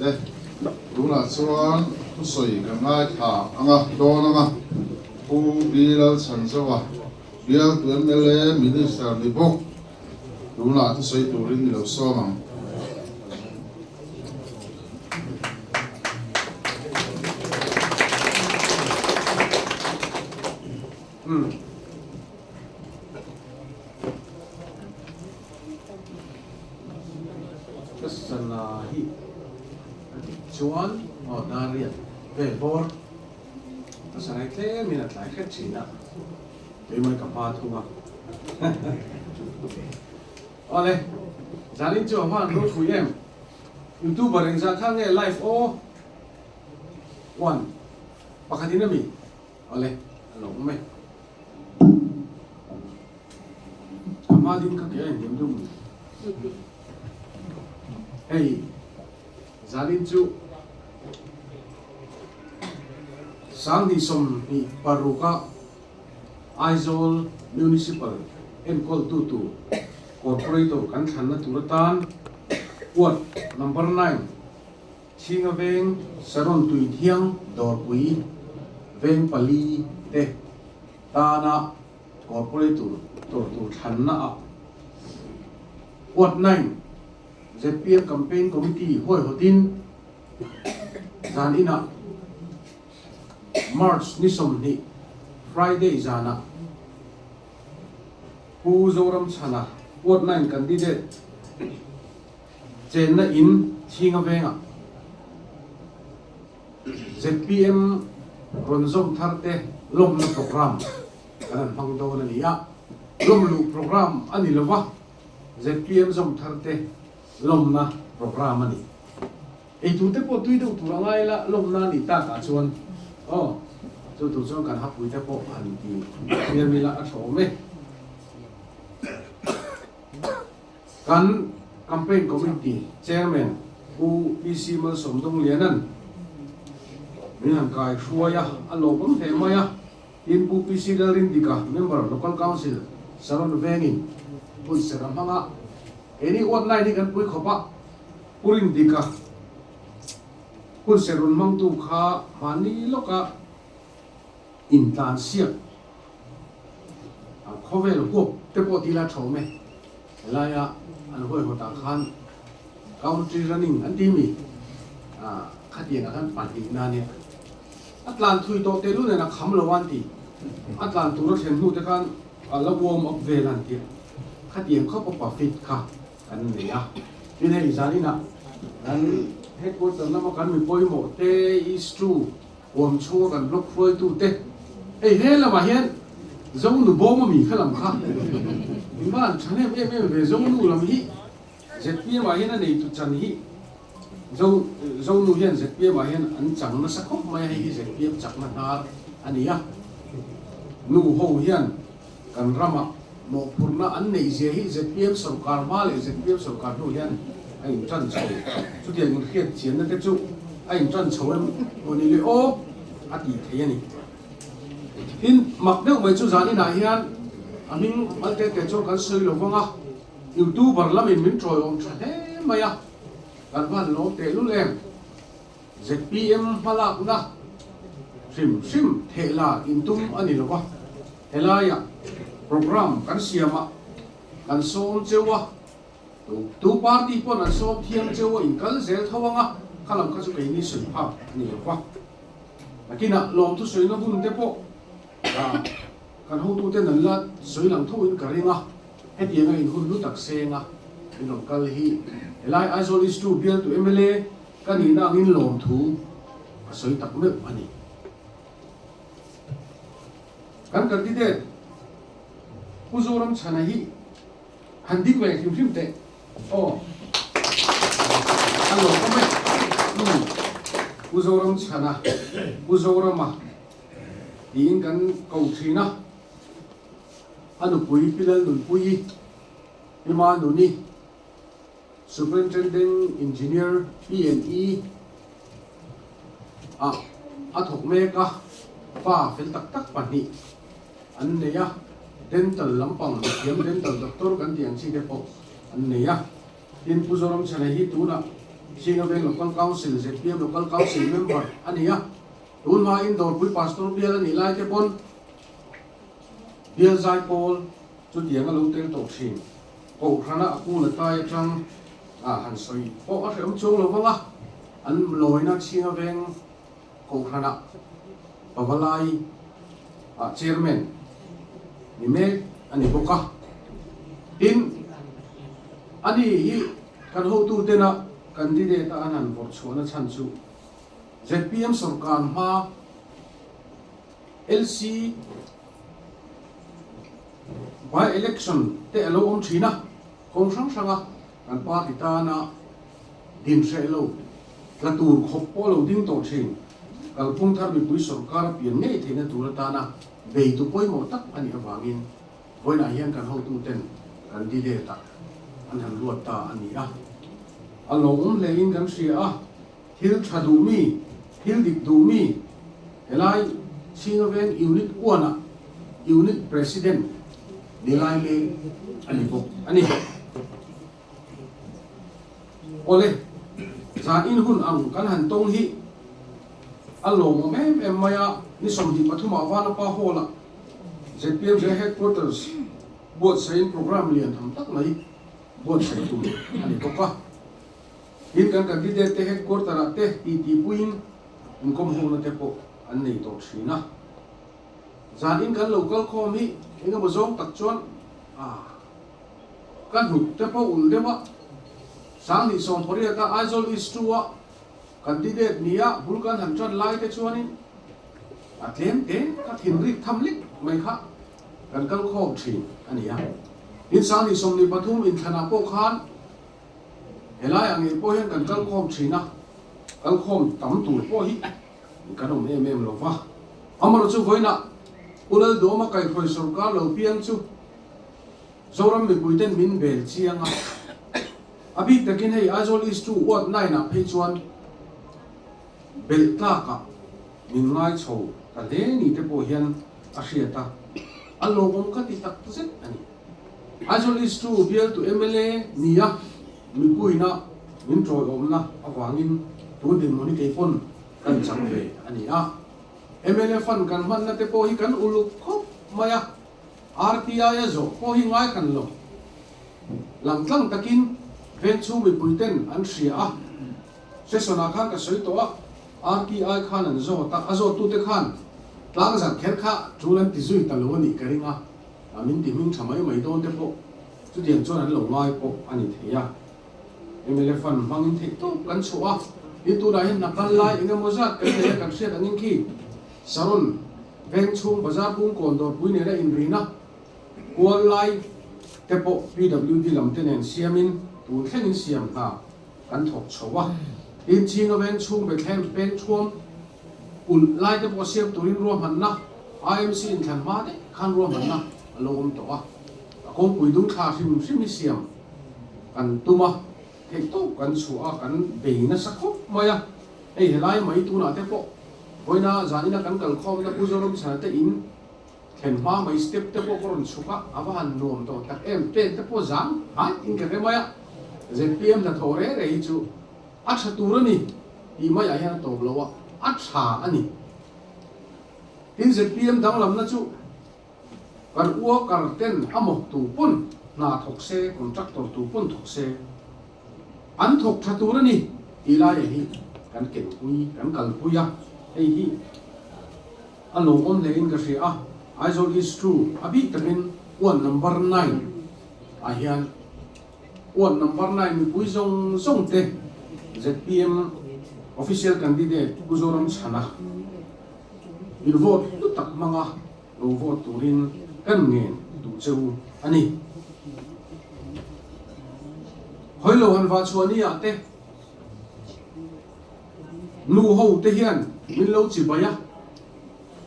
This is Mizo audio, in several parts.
Le, tunah chuan thusawi kan ngaithla ang a, dawn ang a, Pu B Lalchhanzova, bialtu mla Minister ni bawk, tunah thusawi turin ni lo sawm ang. Ka sana hi a dik chuan aw Darian vel bawr ka sana hi tlem in a tlai hret thin a, keimah ka hma thung a. Awle, zanin chu a hma an ropui em? Youtuber engzah kha nge live aw? One, pakhat in ami? Awle, a lo awm e. A hma ding kha kei a inhniam deuh mai. Hei, zanin chu 2026 a Aizawl Municipal enkawltu tur Corporator kan thlanna tur atan Ward Number 9 Chhinga Veng, Saron Tuithiang, Dawrpui Veng pali te tana Corporator tur tur thlanna ah Ward 9 zpm Campaign Committee huaihawtin zan inah March ni 20 Friday zanah Pu Zoramchhana Ward 9 candidate chenna in Chhinga Vengah Zpm rawn zawm thar te lawmna programme kan han hmang dawn a ni a, lawm luh programme a ni lova, zpm zawm thar te lawmna programme a ni. Eitur te pawh tui deuh tur a ngai la, lawmna a nih takah chuan aw chu tur chuan kan hapui te pawh han ti hmiam ila a tha awm e. Kan Campaign Committee Chairman Pu PC Malsawm Dongliana'n min han kai hruai a, a lawmawm hle mai a. Tin, Pu PC Lalrindika, Member, Local Council, Saron Vengin hun serh a hmang a. Keini Ward 9 hi kan pui khawp a, Pu Rindika hun serh rawn hmangtu kha mahni lawka intlansiak khawvel huap te pawh ti la thawm e. Helaia an huaihawtah khan country running an ti mi khatiangah khan pahnihna nia a tlan thui tawh teh lunin a kham lo an ti. A tlan tur a thlen hnu te khan a la warm up vel an ti a, khatiang khawp a pa fit kha kan nei a. Tin hei zaninah kan headquarter lama kan mi pawimawh te is true Huam chhunga kan block hruaitute hei he lamah hian Zonu bawm ami kha lam kha min va han tha hnem em em ve Zonu lam hi zpm ah hian a neitu chan hi Zo Zonu hian zpm ah hian an chang nasa khawp mai a hei hi zpm chakna hnar a ni a nu ho hian kan ramah mawhphurhna an neih zia hi zpm sorkar hma leh zpm sorkar hnu hian a intan chho. Chutiang inhriat chianna te chu a intan chho em maw ni le aw a tih theih a ni. Tin, mak deuh mai chu zan inah hian a hming malte te chuan kan sawi lo vang a, youtuber lamin min tawiawm tha hle mai a, kan van lawm tehlul em? Zpm hmalakna hrim hrim thehla intum a ni lo va, helaiah programme kan siamah kan sawm cheu a, tu party pawn an sawm thiam cheu a inkal zel tho ang a, kha lam kha chu keini sawi phak a ni lo va. Nakinah lawmthu sawina hun te pawh kan hotuten an la sawi lang thoin ka ring a, hetianga inhun hlu tak senga min rawn kal hi helai Aizawl East 2 bialtu mla Ka nihna angin lawmthu a sawi tak meuh a ni. Kan candidate Pu Zoramchhana hi han ding ve hrim hrim teh aw. A lawm awm e. Umm Pu Zoramchhana, Pu Zorama tiin kan ko thin a. A nupui Pi Lalnunpuii, Pi Manuni, Superintending Engineer P&E ah a thawk mek a, pa fel tak tak pahnih an nei a, dental lampang mithiam dental doctor kan tih ang chi te pawh an nei a. Tin, Pu Zoramchhana hi tunah Chhingaveng Local Council, zpm Local Council member a ni a, tun hmain Dawrpui Pastor bial a nih lai te pawn bial zai pawl chutiang a lo tel tawh thin. Kohhrana a kul a tai atang a han sawi pawh a hrehawm chuang lo vang a, an lawina Chhingaveng Kohhrana Pavalai ah Chairman ni mek a ni bawk a. Tin, ani hi kan hotutena candidate a an han vawrh chhuahna chhan chu zpm sorkar hma LC by election te a lo awm thin a, kawng hrang hranga kan party tana din hreh lo, tla tur khawp pawh lo ding tawh thin. Kalphung thar mipui sorkar a pian ngei theihna tur atana beitu pawimawh tak a nih avangin vawiinah hian kan hotuten candidate-ah an han ruat ta a ni a. A lawmawm hlein kan hria a, thil tha duh mi, thil dik duh mi, helai Chhingaveng Unit One-ah Unit President ni lai mek a ni bawk a ni. Awle, zan in hun ang kan han tawng hi a lawmawm em em mai a, ni 23 ah Vanapa Hall ah zpmj Headquarters buatsaihin programme lian tham tak mai buatsaih tur a ni bawk a. Tin, kan candidate te headquarter ah te titi puiin inkawm hona te pawh an nei tawh thin a. Zan in kan lo kal khawm hi engemaw zawng tak chuan ah. Ka hnuk te pawh ulh deuh a, 2018 a Aizawl East 2 a candidate nia bul kan han tan lai te chuanin a tlem te ka thinrik tham lek mai kha kan kal khawm thin a ni a. Tin 2023 inthlanah pawh khan helai ah ngei pawh hian kan kal khawm thin a, kal khawm tam tur pawh hi kan awm em em lo va. Amaherawhchu vawiinah Pu Lalduhawma kaihhruai sorkar lo piang chu Zoram mipuiten min bel chiang a, a bik takin hei Aizawl East 2 Ward 9 ah phei chuan belh tlakah min ngai chho ta hle ni te pawh hian a hriat a, a lawmawm ka ti tak zet a ni. Aizawl East 2 bialtu mla nia mipuina min tawiawmna avangin tun dinhmun hi kei pawn kan chang ve a ni a, mla fund kan hmanna te pawh hi kan uluk khawp mai a. RTI a zawh pawh hi ngai kan lo. Langtlang takin vengchhung mipuiten an hria a, session-ah khan ka sawi tawh a, RTI khan an zawt a, a zawttute khan tlangzarh kher kha tul an ti zui ta lo a nih ka ring a, min ti hming tha mai mai dawn te pawh chutiang chuan an lo ngai pawh a ni thei a. Mla fund hmangin theih tawp kan chhuah a, tin tunah hian hna kal lai eng emaw zat kan nei a, kan hriat angin khi Saron Veng chhung bazar kungkawn dawrpui nena inrina kual lai te pawh PWD lam te nen siamin tun thlengin siam hna kan thawk chho a. Tin, Chinga veng chhung Bethlehem peng thuam ulh lai te pawh siam turin ruahmanna IMC inthlan hma daih khan ruahmanna a lo awm tawh a. A kawngpui dung thla hrim hrim hi siam kan tum a, theihtawp kan chhuah a, kan bei nasa khawp mai a. Hei helai mai tunah te pawh vawiina zanina kan kal khawmna Pu Zoramchhana te in thlen hma mai step te pawh ka rawn chhuk a, a va han nuam tawh tak em, pen te pawh zang hai in ka hre mai a, zpm hnathawh reh reh hi chu a tha tur a ni tih maiah hian a tawp lo a, a tha a ni. Tin zpm danglamna chu kan worker ten a mawk tu pawn hna thawk se, contractor tu pawn thawk se, An thawk tha tur a ni tih laia hi kan kenpui, kan kalpui a, hei hi a lawmawm hlein ka hria a, Aizawl East 2 a bik takin Ward number 9 ah hian Ward number 9 mipui zawng zawng te zpm official candidate Pu Zoramchhana in vote hlu tak hmanga lo vote turin kan ngen duh che u a ni. Hawi lo han vah chhuah ni ah te nu ho te hian min lo chi bai a,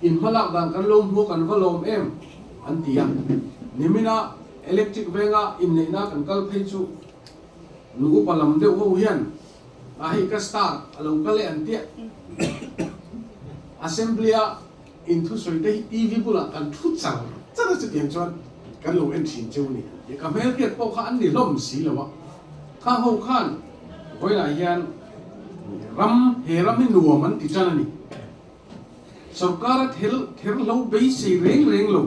in hma lak dan kan lo hmu a kan va lawm em an ti a. Nimina electric venga inneihna kan kal phei chu nu upa lam deuh ho hian a hei ka star a lo kal e an tia. Assembly a In thusawi te hi TV bulah kan thu char char a chutiang chuan kan lo en thin cheu ni. Ka hmelhriat pawh kha an ni hlawm si lo a, kha ho khan vawiinah hian. Ram, he ram hi nuam an ti tan a ni. Sorkar a ther ther lo beisei reng reng lo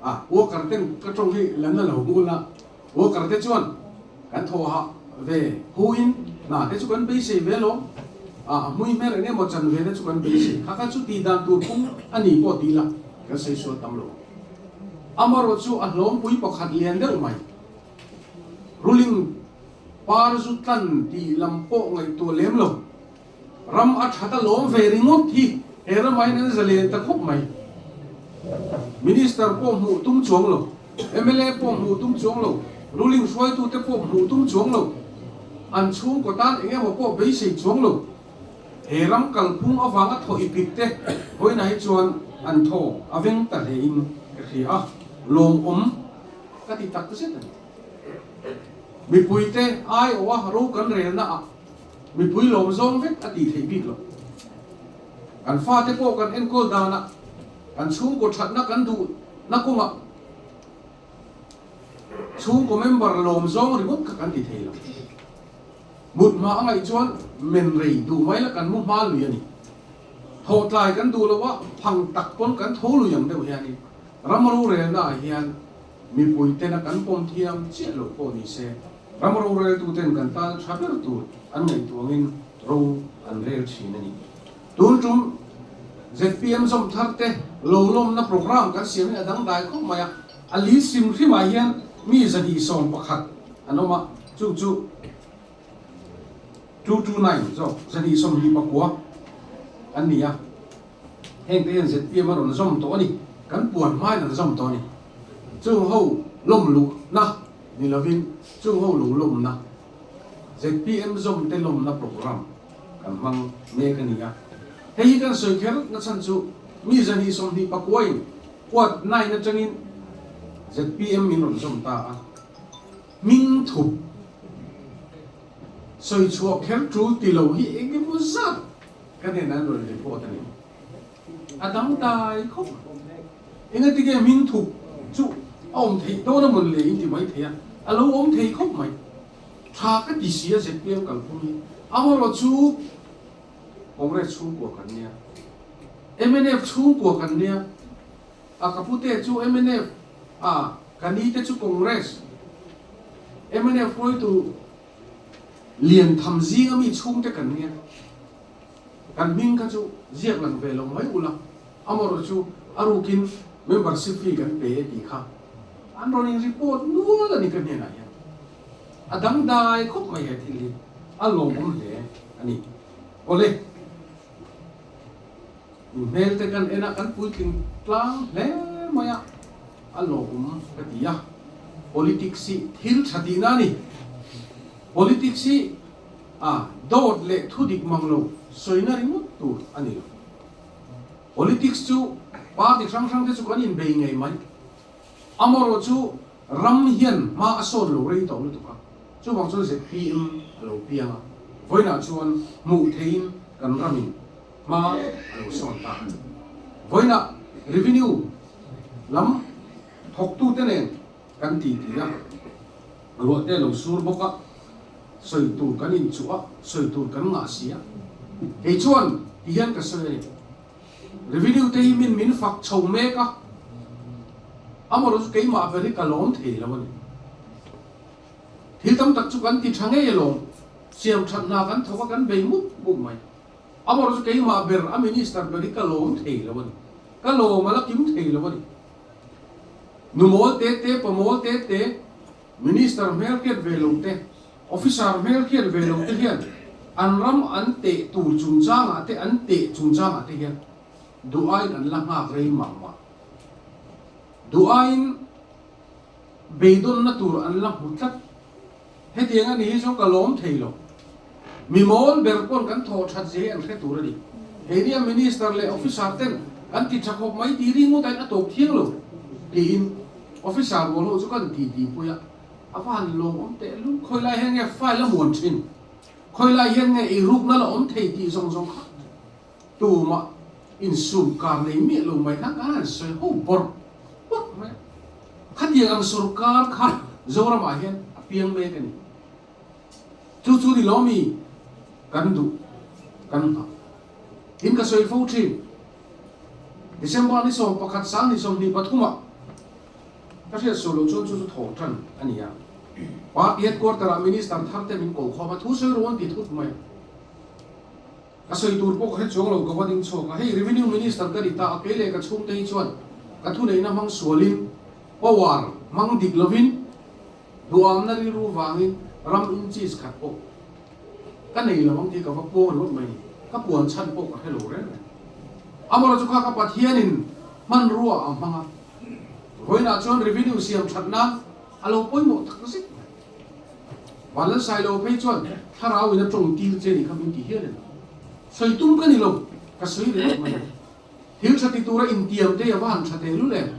a, worker ten ka tawng hi la na lo hmul a, worker te chuan kan thaw hah ve hu in hna te chu kan beisei ve lo a, a hmui hmer eng emaw chan ve te chu kan beisei, kha kha chu tih dan tur phung a ni pawh ti ila kan sawi sual tam lo. Amarawh chu a hlawmpui pakhat lian deuh mai, ruling par zu tlan tih lam pawh ngaihtuah lem lo. Ram a that a lawm ve ringawt hi he ramah hian an zalen ta khawp mai. Minister pawh hmuh tum chuang lo, mla pawh hmuh tum chuang lo, ruling hruaitute pawh hmuh tum chuang lo, an chhungkaw tan eng emaw pawh beisei chuang lo. He ram kalphung avanga thaw ipik te vawiinah hi chuan an thaw a veng ta hlein ka hria a, lawmawm ka ti tak zet a ni. Mipuite aiawha ro kan relna ah Mipui lawm zawng vek a tih theih bik lo. Kan fate pawh kan enkawl danah, kan chhungkaw thatna kan duhna kawngah chhungkaw member lawm zawng ringawt kha kan ti thei lo. Mut hma a ngaih chuan men rei duh mai la kan mu hma lui a ni. Thawh tlai kan duh lo a, phang tak pawn kan tho lui ang deuh hianin ram rorelna ah hian mipui tena kan pawm thiam chiah loh pawh ni se. Ram roreltuten kan tan tha ber tur an ngaihtuangin ro an rel thin a ni. Tun tum zpm zawm thar te lo lawmna programme kan siam hi a dangdai khawp mai a, a list hrim hrimah hian mi 211 an awm a, chu chu 229 zawk 229 an ni a, hengte hian zpm a rawn zawm tawh a ni, kan puan hmain an zawm tawh a ni. Chung ho lawm luhna Ni lovin chung ho lo lawmna, zpm zawmte lawmna program kan hmang mek a ni a. Hei hi kan sawi kher na chhan chu mi 229 in Ward 9 atangin zpm min rawn zawm ta a, hming thup sawi chhuah kher tul ti lo hi eng emaw zat ka hnenah an rawn report a ni. A dang dai khawp a. Engatinge hming thup chu a awm theih dawn a mawn le in ti mai thei a, a lo awm thei khawp mai. Tha ka ti si a zpm kalphung hi. Amaherawh chu Congress chhungkua kan nia, mnf chhungkua kan nia, a ka pute chu mnf a, ka ni te chu Congress, mnf hruaitu lian tham zinga mi chhungte kan nia. Kan hming kha chu ziak lang ve lo mai ula, amaherawh chu a rukin membership fee kan pe e tih kha an rawn in report nual a ni ka hnenah hian. A dangdai khawp mai he thil hi, a lawmawm hle a ni. Awle, in hmel te kan en a, kan puitling tlang hle mai a, a lawmawm ka ti a. Politics hi thil tha tihna a ni. Politics hi A, dawt leh thudik mang lo sawina ringawt tur a ni lo. Politics chu party hrang hrang te chu kan inbei ngei mai. Amaherawh chu ram hian hma a sawn lo rei tawh lutuk a, chuvang chuan zpm a lo piang a, vawiinah chuan hmuh theihin kan ramin hma a lo sawn ta a ni. Vawiinah revenue lam thawktute nen kan ti ti a, ruah te a lo sur bawk a, sawi tur kan inchuh a, sawi tur kan ngah si a. Kei chuan ti hian ka sawi a ni, Revenue te hi min min fak chho mek a, amaherawhchu keimah ber hi ka lawm thei lo a ni. Thil tam tak chu kan ti tha ngei alawm, siam that hna kan thawk a, kan bei mup mup mai. Amaherawhchu keimah ber a minister ber hi ka lawm thei lo a ni, ka lawm a la kim thei lo a ni. Nu mawl te te, pa mawl te te, Minister hmel hriat ve lo te, Officer hmel hriat ve lo te hian an ram an teh tur chungchangah te an teh chungchangah te hian duh aiin an la nghak rei mah mah. Duh aiin beidawnna tur an la hmu tlat. Hetiang a ni hi chu ka lawm thei lo. Mi mawl ber pawn kan thawh that zia hi an hre tur a ni. Keini a Minister leh Officer ten kan ti tha khawp mai tih ringawt aiin a tawp thiang lo tiin Officer rual ho chu kan ti ti pui a, a va han lawmawm teh lul. Khawi lai hian nge file a muan thin? Khawi lai hian nge eirukna la awm thei tih zawng zawng kha tumah insum kar nei miah lo mai khan kan han sawi ho bawrh bawrh mai a. Khatiang ang sorkar kha Zoramah hian a piang mek a ni. Chu chu ni lo mi kan duh. kan nghah. Tin ka sawi fo thin. December ni 11 sang ni 23 ah ka hriat sual loh chuan chu chu thaw tan a ni a. Party headquarter ah Minister thar te min ko khawm a, thu sawi ru an ti thut mai a. Ka sawi tur pawh ka hre chuang lo, ka va ding chhuak a, hei Revenue Minister ka ni ta a, kei leh ka chhungte hi chuan ka thuneihna hmang sualin, power hmang dik lovin, duhamna rilru vangin ram inches khat pawh ka nei lo ang tih ka va puang ringawt mai ni, ka puan chhan pawh ka hre lo reng reng. Amaherawhchu chu kha ka Pathianin hmanrua a hmang a, vawiinah chuan Revenue siam that nan a lo pawimawh tak zet mai. Vanlal Sailo phei chuan thlarau in a tawng tir che ni kha min ti hial em? Sawi tum ka ni lo, ka sawi ringawt mai. Thil tha ti tura intiam te a va han tha thei lul em?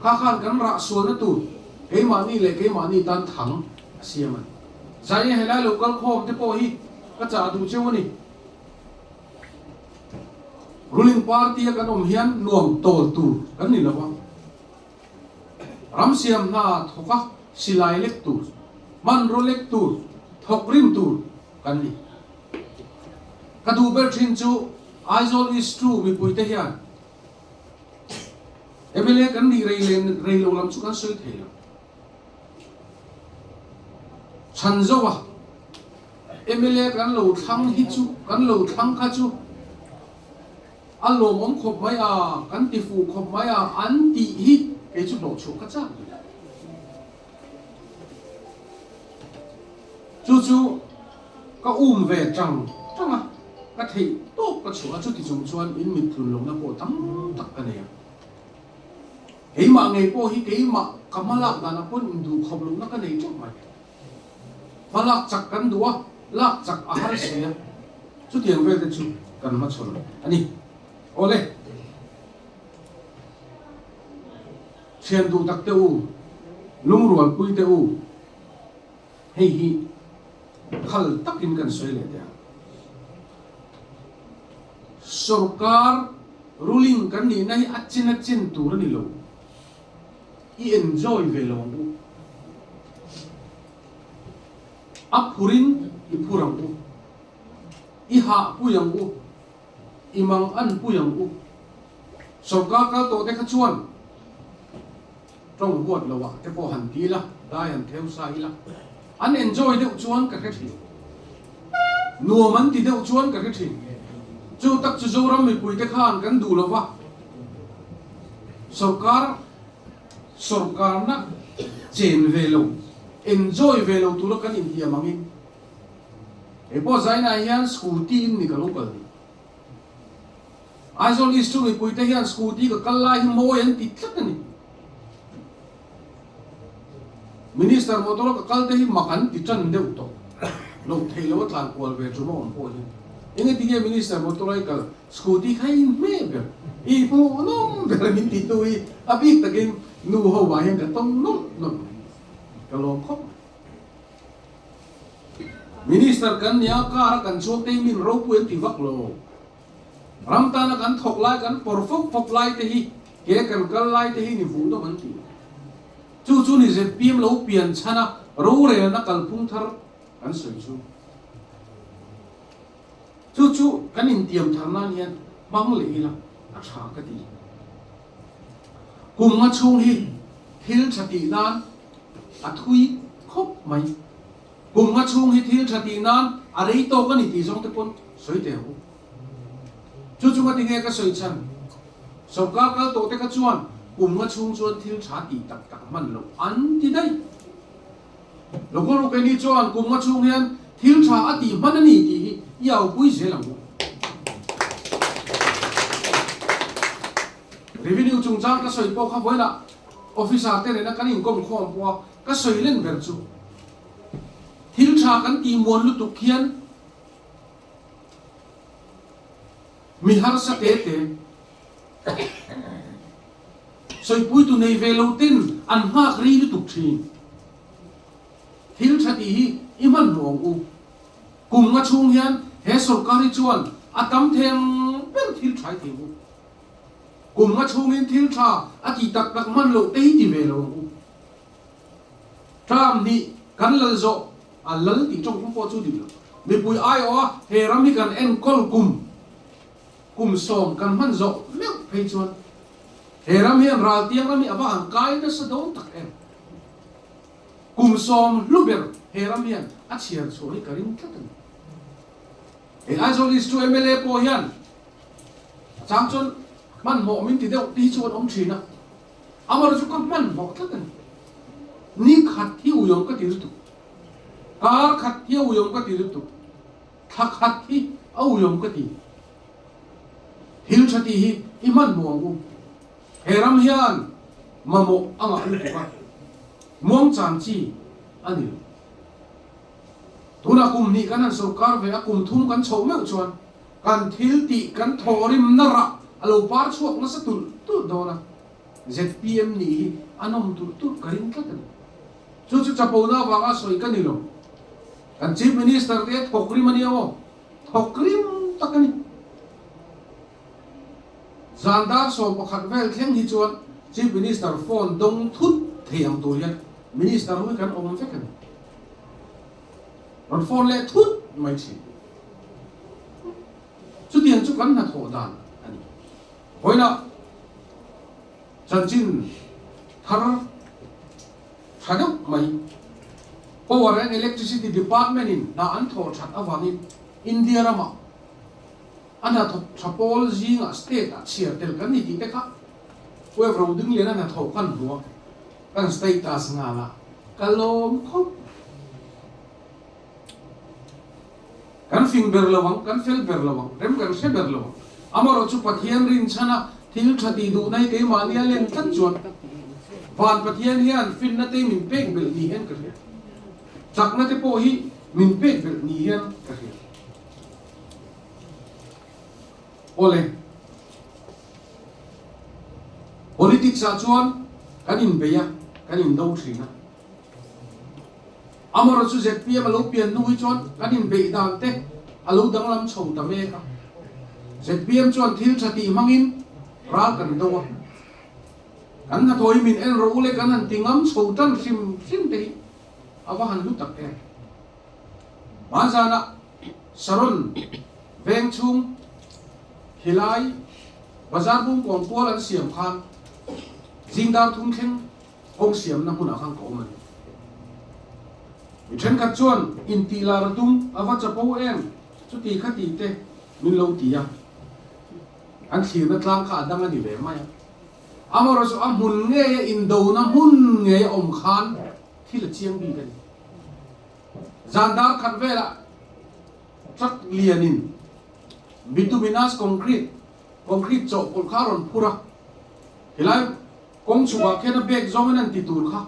Kha khan kan rah sualna tur keimahni leh keimahni tan thang a siam a ni. Zai helai lo kal khawm te pawh hi ka chah duh cheu a ni. Ruling party a kan awm hian nuam tawl tur kan ni lo a. Ram siam hna thawk a silai lek tur, hmanraw lek tur, thawk rim tur kan ni. Ka duh ber thin chu Aizawl East Two mipuite hian mla kan nih rei leh rei lo lam chu kan sawi thei lo. Chhan zo a mla kan lo thlang hi chu kan lo thlang kha chu A lawmawm khawp mai a, kan ti fuh khawp mai a, an tih hi kei chu hlawh chhuah ka chak ni. Chu chu ka um ve tang tang a, ka theih tawp ka chhuah a, chuti chung chuan in mit tlun lohna pawh tam tak ka nei a. Keimah ngei pawh hi keimah ka hmalak danah pawn induh khawp lohna ka nei teuh mai. Hma lak chak kan duh a, lak chak a har si a, chutiang vel te chu kan hmachhawn a ni. Awle, thian duh tak te u, lungrualpui te u, hei hi khal takin kan sawi leh teh ang. Sorkar ruling kan nihna hi a chin a chin tur a ni lo. I enjoy ve lo ang u. A phurin i phur ang u. I hah pui ang u. I mang an pui ang u. Sorkar kal tawh te kha chuan tawng huat lo ah te pawh han ti ila, dai han theu sa ila. An enjoy deuh chuan ka hre thin. Nuam an ti deuh chuan ka hre thin. Chu tak chu Zoram mipui te khan kan duh lo va. Sorkar sorkarna chen ve lo, enjoy ve lo tura kan intiam angin hei pawh Zainah hian scooty in ni ka lo kal ni. Aizawl East chu mipuite hian scooty ka kal lai hi mawi an ti tlat a ni. Minister motor a ka kal te hi mak an ti tan deuh tawh. Loh theih loh a tlan kual ve tum a awm pawh hian. Engati nge Minister motor a i kal scooty kha i inhmeh ber, i hmuh nawm ber min ti tu hi a bik takin nu ho ah hian ka tawng nawlh nawlh mai. Ka lawm khawp mai. Minister kan nia car a kan chuang te hi min ropui an ti vak lo. Ram tana kan thawk lai kan pawr fawp fawp lai te hi ke kan kal lai te hi ni vuh dawm an ti. Chu chu ni zpm lo pian chhan a rorelna kalphung thar kan sawi chu. Chu chu kan intiam thar nan hian hmang leh ila a tha ka ti. Kum nga chhung hi thil tha tih nan a thui khawp mai. Kum nga chhung hi thil tha tih nan a rei tawk a ni tih zawng te pawn sawi teh ang u. Chu chu ngatinge ka sawi chhan? Sorkar kal tawh te kha chuan kum nga chhung chuan thil tha tih tak tak hman loh an ti daih. Local Ukeni chuan kum nga chhung hian thil tha a tih hman a ni tih hi i aupui zel ang u. Revenue chungchang ka sawi pawh kha vawilah officer te nena kan inkawm khawm pawh a ka sawi len ber chu thil tha kan tih muan lutuk hian mi harsa te te Sawipuitu nei ve lo ten an nghak rei lutuk thin. Thil tha tih hi i hman hmuh ang u. Kum nga chhung hian he sorkar hi chuan a tam theng ber thil tha i thei u. Kum nga chhungin thil tha a tih tak tak hman loh te hi ti ve lo ang u. Term hnih kan lal zawh a lal tih tawngkam pawh chu dik lo. Mipui aiawh a he ram hi kan enkawl kum kum sawm kan hman zawh meuh phei chuan he ram hian raltiang ram hi a va han kai nasa dawn tak em. Kum sawm hlu ber he ram hian a chhiar chhuah hi ka ring tlat a ni. He Aizawl East chu mla pawh hian a chang chuan hmanhmawh min ti deuh te hi chu an awm thin a, amaherawhchu ka hmanhmawh tlat a ni. Ni khat hi uiawm ka ti lutuk, kar khat hi a uiawm ka ti lutuk, thla khat hi a uiawm ka ti. Thil tha tih hi i hmanhmawh ang u. He ram hian mamawh a ngah lutuk a, muangchang chi a ni lo. Tunah kum hnih kan han sorkar ve a, kum thum kan chhoh meuh chuan kan thil tih kan thawhrimna rah a lo par chhuak nasa tulh tulh dawn a, zpm nih hi a nawm tulh tulh ka ring tlat a ni. Chu chu chapona avanga sawi ka ni lo. Kan Chief Minister te thawkrim a nia aw, thawkrim tak a ni. Zan dar 11 vel thleng hi chuan Chief Minister phone dawng thut thei ang tur hian Minister ho hi kan awm vek a ni. Rawn phone leh thut mai thin. Chutiang chu kan hnathawh dan a ni. Vawiinah chanchin thar tha deuh mai Power and Electricity Department in hna an thawh that avangin India ramah A hnathawk tha pawl zingah state ah chhiar tel kan ni tih te kha web ro ding lian a hnathawh kan hmu a, kan status nghal a, ka lawm khawp. Kan fing ber lo ang, kan fel ber lo ang, rem kan hre ber lo ang. Amaherawhchu Pathian rinchhana thil tha tih duhna hi keimahni a len tlat chuan Van Pathian hian finna te min pek belh ni hian ka hria. Chakna te pawh hi min pek belh ni hian ka hria. Awle, politics ah chuan kan inbei a, kan indo thin a. Amaherawhchu zpm a lo pian hnu hi chuan kan inbeih dan te a lo danglam chho ta mek a. Zpm chuan thil tha tih hmangin ral kan do a. Kan hnathawh hi min en rawh u le kan han ti ngam chho tan hrim hrim te hi a va han hlu tak em. Hmanzanah Saron veng chhung khilai bazar bung kawn kual an siam khan zingdar thum thleng kawng siamna hmunah khan ka awm a ni. Mi thenkhat chuan intih lar a tum a va chapo em chuti kha ti te min lo ti a, an thlirna tlang kha a dang a ni ve mai a. Amaherawhchu a hmun ngeia indona hmun ngei a awm khan thil a chiang bik a ni. Zan dar khat velah truck lianin bituminous concrete, concrete chawhpawlh kha a rawn phur a, helai kawng chhukah khian a bag zawngin an ti tur kha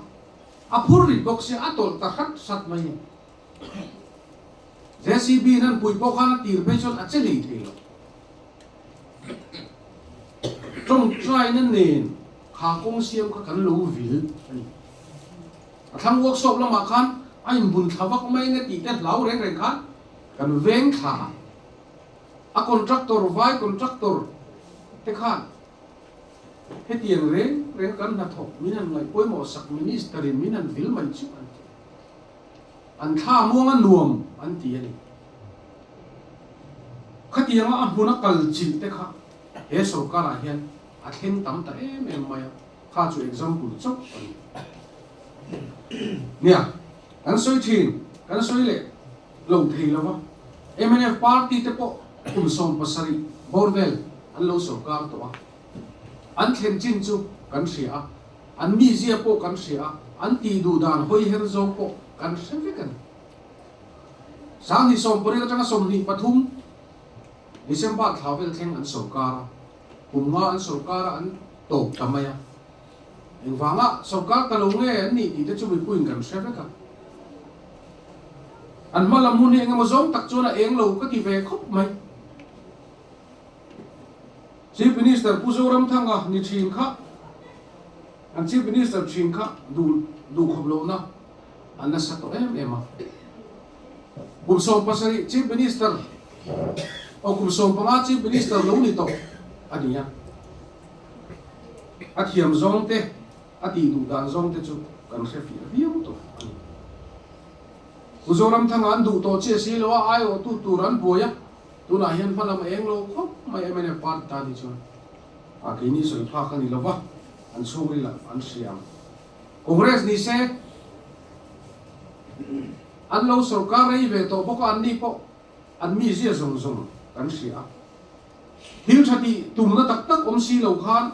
a phur rit bawk sia, a tawlh ta hrat hrat mai a ni. JCB in an pui pawh khan a tir phei chuan a che hlei thei lo. Tawngtaina nen kha kawng siam kha kan lo vil a ni. A thlang workshop lamah khan a inbun thla vak mai enge tih te hlau reng reng khan kan veng thla a, a contractor vai contractor te khan hetiang reng reng kan hnathawk min han ngaih pawimawh sak minister in min han vil mai chu an ti. An thla muang a nuam an ti a ni. Khatianga a hmuna kal chilh te kha he sorkar ah hian a thleng tam ta em em mai a. Kha chu example chauh a ni. Nia, kan sawi thin, kan sawi leh lo thei lo va. Mnf party te pawh kum 70 bawr vel an lo sorkar tawh a. An thlen chin chu kan hria a, an mizia pawh kan hria a, an tih duh dan hawi her zawng pawh kan hre vek a ni. 2018 atanga 23 December thla vel thleng an sorkar a. Kum nga an sorkar a an tawp ta mai a. Engvanga sorkar ta lo nge an nih tih te chu mipuiin kan hre vek a. An hma lam hun hi engemaw zawng tak chuan a eng lo ka ti ve khawp mai. Chief Minister Pu Zoramthanga ni thin kha an Chief Minister thin kha duh duh khawp lohna an nasa tawh em em a. Kum 17 Chief Minister aw kum 15 Chief Minister lo ni tawh a ni a. A thiam zawng te, a tih duh dan zawng te chu kan hre fiah viau tawh a ni. Pu Zoramthanga an duh tawh chiah si lo a, aiawhtu tur an buai a, tunah hian hma lam a eng lo khawp mai mnf party tan hi chuan a keini sawi phak a ni lo va, an chhungril ah an hria ang. Congress ni se an lo sorkar rei ve tawh bawk a, anni pawh an mizia zawng zawng kan hria a. Thil tha tih tumna tak tak awm si lo khan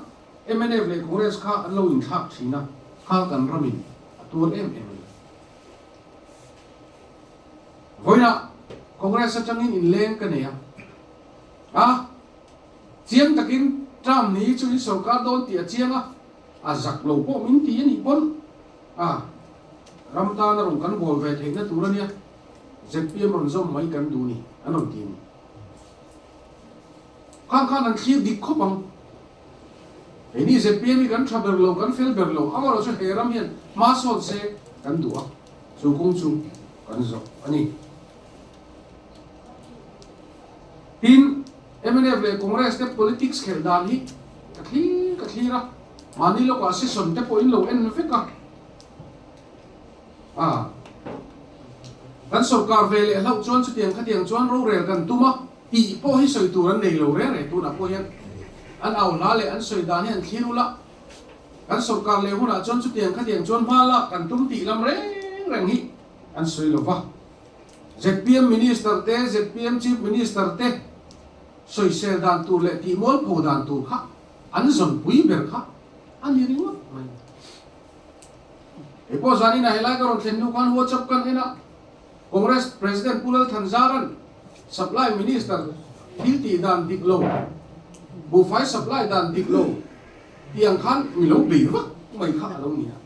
mnf leh Congress kha an lo inthlak thin a, kha kan ramin a tuar em em a ni. Vawiinah Congress atangin inleng ka nei a, a chiang takin term ni chu in sorkar dawn tih a chiang a, a zak lo pawh min ti a nih pawn a, ram tana rawn kan bawl ve theihna tur a nia, zpm rawn zawm mai kan duh ni an rawn ti a ni. Khang khan an thlir dik khawp ang. Keini zpm hi kan tha ber lo, kan fel ber lo, amaherawh chu he ram hian hma sawn se kan duh a, chu kawng chu kan zawh a ni. Tin, mnf leh Congress te politics khelh dan hi ka thlir ka thlir a, mahni lawkah session te pawh in lo en vek a. A, kan sorkar ve leh hlauh chuan chutiang khatiang chuan rorel kan tum a, tih pawh hi sawi tur an nei lo reng reng tunah pawh hian an au hla leh an sawi dan hi an thlir ula, kan sorkar leh hunah chuan chutiang khatiang chuan hma lak kan tum tih lam reng reng hi an sawi lo va. Zpm Minister te, zpm Chief Minister te sawisel dan tur leh tihmualpho dan tur kha an zawnpui ber kha a ni ringawt mai. Hei pawh zanin ah helai ka rawn thlen hnu khan WhatsApp kan en a, Congress President Pu Lal Thanzaran Supply Minister thil tih dan dik lo, buhfai supply dan dik lo tih ang khan mi lo bei vak mai kha a lo ni a,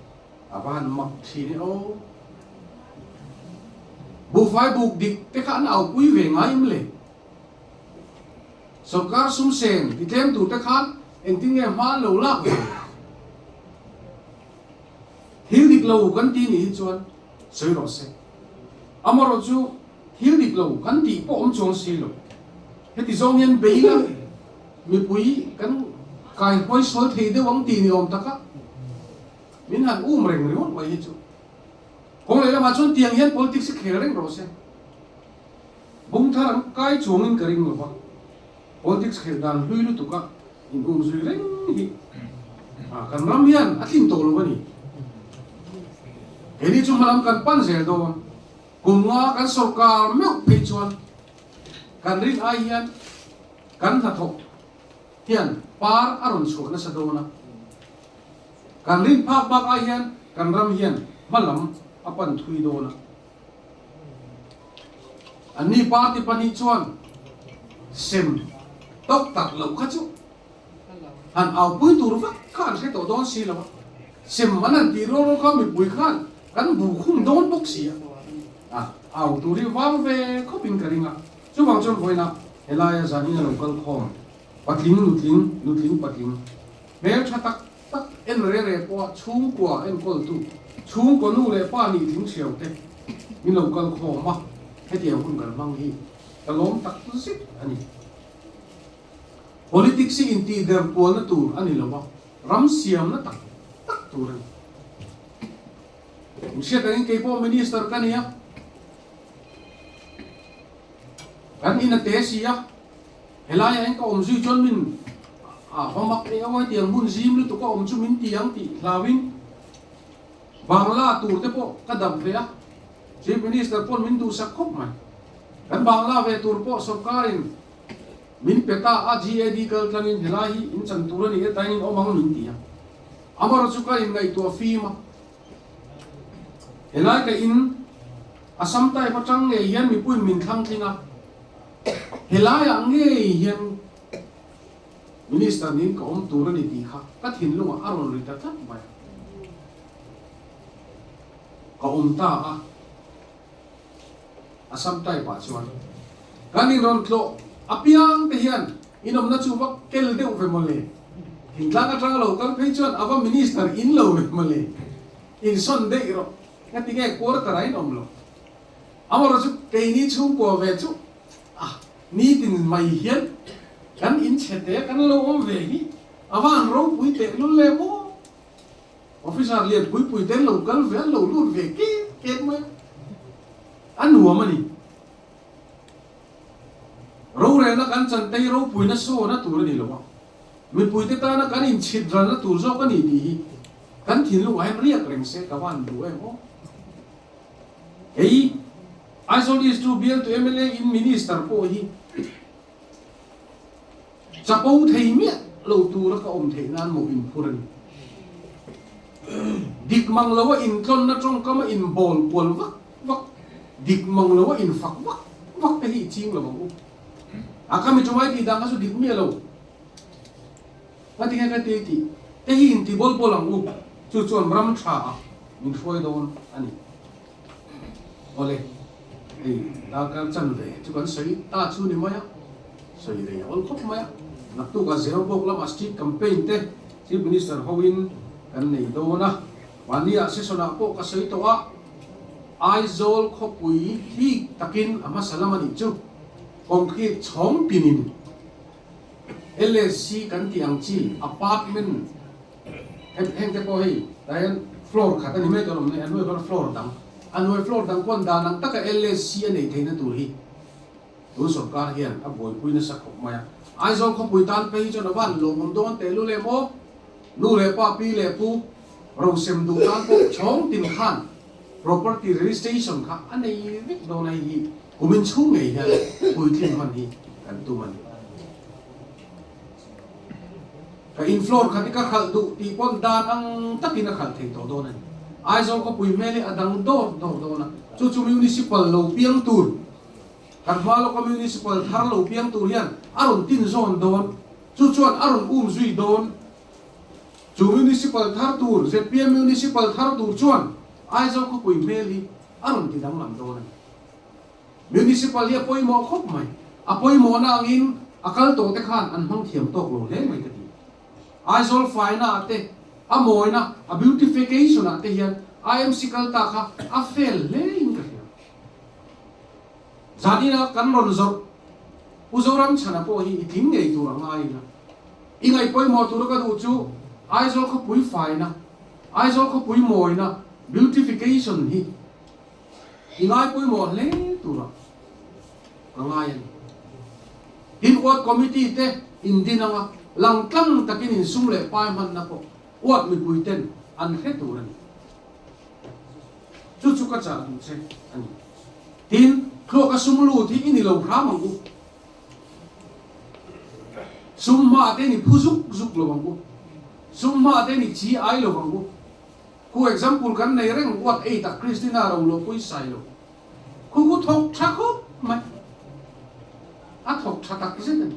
a va han mak thin e aw. Buhfai buk dik te kha an aupui ve ngai em le? Sorkar sum sen ti tlem tur te khan engtin nge hma an lo lak ve? Thil dik lo kan ti nih hi chuan sawi rawh se. Amaherawh chu thil dik lo kan tih pawh awm chuang si lo. Heti zawng hian bei ila mipui kan kai huai sual thei deuh ang tih ni awm taka min han um reng ringawt mai hi chu kawng leh lamah chuan tiang hian politics hi khel reng rawh se. Bung thar an kai chuangin ka ring lova, politics khelh dan hlui lutuk a in um zui reng hi kan ram hian a tlin tawh lo a ni. Keini chu hmalam kan pan zel dawn, kum nga kan sorkar meuh phei chuan kan rin ai hian kan hnathawk hian par a rawn chhuah nasa dawn a, kan rin phak bak ai hian kan ram hian hmalam a pan thui dawn a. Anni party pahnih chuan sem tawk tak loh kha chu han aupui tur vek kha an hre tawh dawn si lo a, sem an han tih rual rual kha mipui khan kan bu khum dawn bawk si a, a au tur hi vang ve khawp in ka ring a, chuvang chuan vawiinah helaia zanin a lo kal khawm patling nutling nutling patling hmeltha tak tak en re re pawha chhungkua enkawltu, chhungkaw nu leh pa nih tling thiau te min lo kal khawm a, hetiang hun kan hmang hi ka lawm tak zet a ni. Politics hi intihder kualna tur a ni lo a, ram siamna tak tak tur a ni. In hriat angin kei pawh Minister ka ni a, kan in a te si a, Helaiah hian ka awm zui chuan min a va mak eng emaw hetiang hmun zim lutuk a awm chu min ti ang tih hlauin Bangla tur te pawh ka dam ve a, Chief Minister pawn min duhsak khawp mai. Kan Bangla ve tur pawh sorkarin min pe ta a, GAD kal tlangin helai hi in chan tur a ni e tain in awm ang min ti a. Amaherawhchu chu ka inngaihtuah fim a, helai ka in Assam type atang ngei hian mipuiin min thlang tling a, Helaiah ngei hian Minister niin ka awm tur a ni tih kha ka thinlungah a rawn ri ta tlat mai a. Ka awm ta a, Assam type ah chuan kan inrawn tlawh apiang te hian inawmna chu va kel deuh ve mawle, thingtlang atanga lo kal phei chuan a va Minister in lo ve mawle, insawn daih rawh, ngati nge quarter ah in awm lo. Amaherawh chu keini chhungkua ve chu a nitin mai hian kan inchhe te kan lo awm ve hi a va han ropui teh lul le maw? Officer lian pui pui te an lo kal ve, an lo lut ve ket ket mai a. A nuam a ni. Rorelna kan chan tei ropuina sawna tur a ni lo a, mipuite tana kan inchhit ralna tur zawk a ni tih hi kan thinlungah hian riak reng se ka van duh em aw. Hei Aizawl East chu bialtu mla in Minister pawh hi chapo thei miah lo tura ka awm theih nan mawh inphur a ni. Dik mang loa intlawnna tawngkama inbawl kual vak vak, dik mang loa infak vak vak te hi i ching lo ang u. A ka mi tumai tih dan kha chu dik miah lo. Ka ti nge ka ti tih te hi inti bawl bawl ang u. Chu chuan ram tha ah min hruai dawn a ni. Awle, hei darkar chanve chu kan sawi ta chu ni mai a, sawi rei a awl khawp mai a. Naktuk ah Zehobawk lamah street campaign te Chief Minister hoin kan nei dawn a. Mahni ah session ah pawh ka sawi tawh a, Aizawl khawpui thik takin a hmasa lam a nih chu concrete chhawng tinin LSC kan tih ang chi apartment heng te pawh hei tah hian floor khat a ni mai dawn awm nei a hnuai khan floor dang a hnuai floor dang pawn dan ang taka LSC a nei theihna tur hi tun sorkar hian a buaipui nasa khawp mai a. Aizawl khawpui tan phei hi chuan a van lawmawm dawn tehlul em aw. Nu leh pa, pi leh pu rosem duh tan pawh chhawng tin khan property registration kha a nei vek dawn a, hei hi kumin chhung ngei hian puitlin hman hi kan tum a ni. Ka in floor khat hi ka khalh duh tih pawn dan ang takin a khalh thei tawh dawn a ni. Aizawl khawpui hmel hi a dang dawr dawr dawn a, chu chu municipal lo piang tur, kan hma lawka municipal thar lo piang tur hian a rawn tin zawn dawn. Chu chuan a rawn um zui dawn. Chu Municipal thar tur, zpm Municipal thar tur chuan Aizawl khawpui hmel hi a rawn ti danglam dawn a ni. Municipal hi a pawimawh khawp mai. A pawimawhna angin a kal tawh te khan an hmang thiam tawk lo hle mai ka ti. Aizawl faina ah te, a mawina, a beautification ah te hian IMC kal ta kha a fail hle in ka hria. Zanina kan rawn zawrh Pu Zoramchhana pawh hi i tling ngei tur a ngai ila. I ngaih pawimawh tura ka duh chu Aizawl khawpui faina, Aizawl khawpui mawina, beautification, hi i ngai pawimawh hle tura ka ngai a ni. Tin, Ward Committee te indin anga langtlang takin insum leh pai hmanna pawh Ward mipui ten an hre tur a ni. Chu chu ka chah duh che a ni. Tin, thluaka sum lut hi i ni lo hram ang u. Sum hma te ni phu zuk zuk lo ang u. Sum hma te ni chi ai lo ang u. Khu example kan nei reng what ei tak Christina ro lo pui sai lo. Khu khu thawk tha khawp mai. A thawk tha tak zet a ni.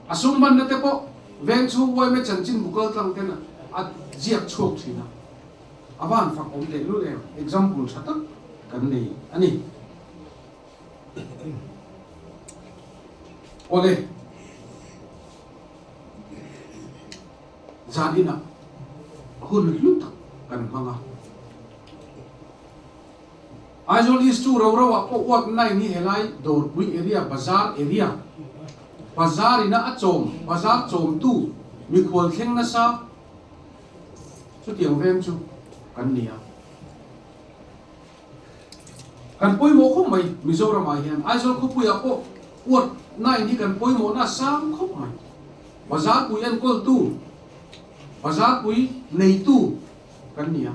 A sum hmanna te pawh veng chhung uaime chanchin bu kal tlang ten a ziak chhuak thin a. A van fak awm teh lul em, example tha tak kan nei a ni. Awle, zan inah hun hlu tak kan hmang a. Aizawl East chu ro ro ah pawh ward 9 hi helai Dawrpui area, Bazar area, Bazar ina a chawm, Bazar chawmtu mikhual thleng nasa, Chutiang veng chu kan ni a. Kan pawimawh khawp mai Mizoramah hian. Aizawl khawpuiah pawh Ward 9 hi kan pawimawhna a sang khawp mai. Bazarpui enkawltu, bazarpui neitu kan ni a.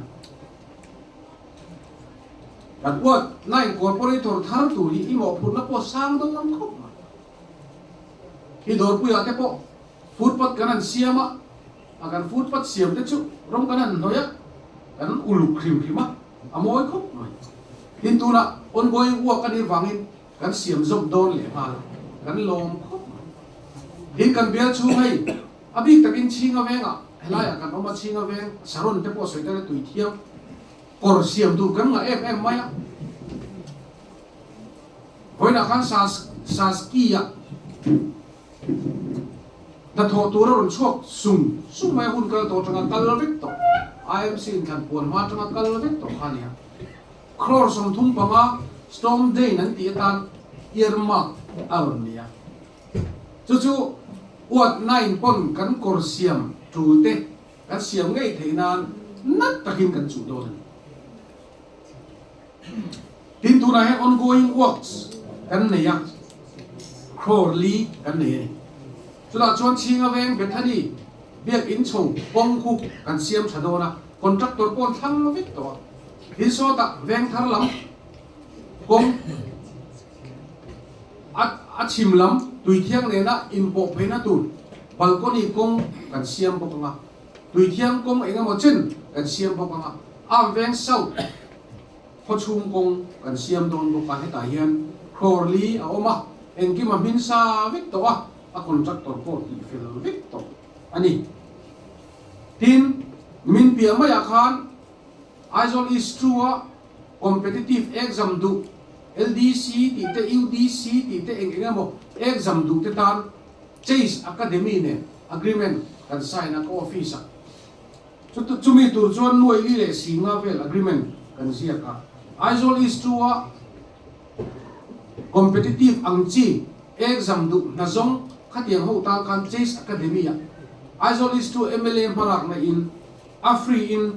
Kan Ward 9 Corporator thar tur hi i mawhphurhna pawh a sang dawn khawp mai. I dawrpuiah te pawh footpath kan han siam a. A kan footpath siam te chu rawng kan han hnawih a, kan uluk hrim hrim a, a mawi khawp mai. Tin tunah ongoing work a nih vangin kan siam zawm dawn leh nghal a, kan lawm khawp mai. Tin kan bial chhung hei a bik takin Chhinga vengah helaiah kan awm a, Chhinga veng Saron te pawh sawi tel a tui thiang kawr siam tur kan ngah em em mai a. Vawiinah khan Saski-ah Hnathawh tur a rawn chhuak sung sung mai a, hun kal tawh atanga kal vek tawh, IMC inthlan puan hma atanga kal vek tawh kha a nia. Crore 35 storm drain an tih atan earmark a rawn ni a. Chu chu Ward 9 pawn kan kawr siam tul te kan siam ngei theih nan nat takin kan chuh dawn a ni. Tin tunah hian ongoing works kan nei a, crore li kan nei a ni. Chutah chuan Chhinga Veng Bethany biakinn chho kawng khu kan siam tha dawn a, contractor pawh an thlang vek tawh a. Tin sawtah veng thar lam kawng a a chhim lam tuithiang nena inpawh pheina tur balcony kawng kan siam bawk ang a, tuithiang kawng eng emaw chen kan siam bawk ang a, Arm Veng South Khawchhung kawng kan siam dawn bawk a, hetah hian crore li a awm a, engkim a hmin sa vek tawh a, a contractor pawh tih fel vek tawh a ni. Tin, min piah maiah khan Aizawl East 2 a competitive exam duh LDC tih te UDC tih te eng eng emaw exam duh te tan Chase Academy nen agreement kan sign a ka office ah. Chutu chumi tur chuan nuai li leh singa vel agreement kan ziak a. Aizawl East 2 a competitive ang chi exam duh hna zawng khatiang ho tan khan Chase Academy ah Aizawl East 2 mla hmalakna in a free in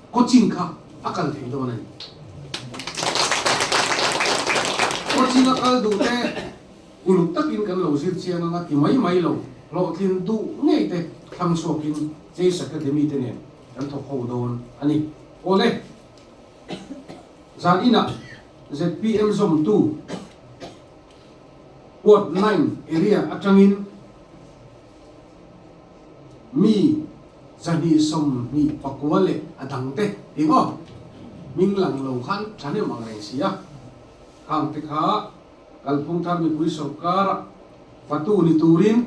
coaching kha a kal thei dawn a ni. Coaching a kal duh te Uluk takin kan lo zir chiang anga ti mai mai lo, hlawhtlin duh ngei te thlang chhuakin Chase Academy te nen kan thawk ho dawn a ni. Awle, zan inah zpm zawmtu Ward 9 area atangin mi 229 leh a dangte tih aw, hming lang lo khan thahnem ang reng si a, khang te kha Kalphung thar mipui sawrkara fatu ni turin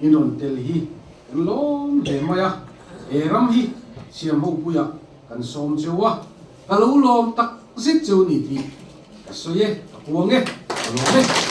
in rawn tel hi kan lawm hle mai a, he ram hi siam hopuiah kan sawm cheu a, ka lo lawm tak zet cheu ni tih ka sawi e, ka puang e, ka lawm e.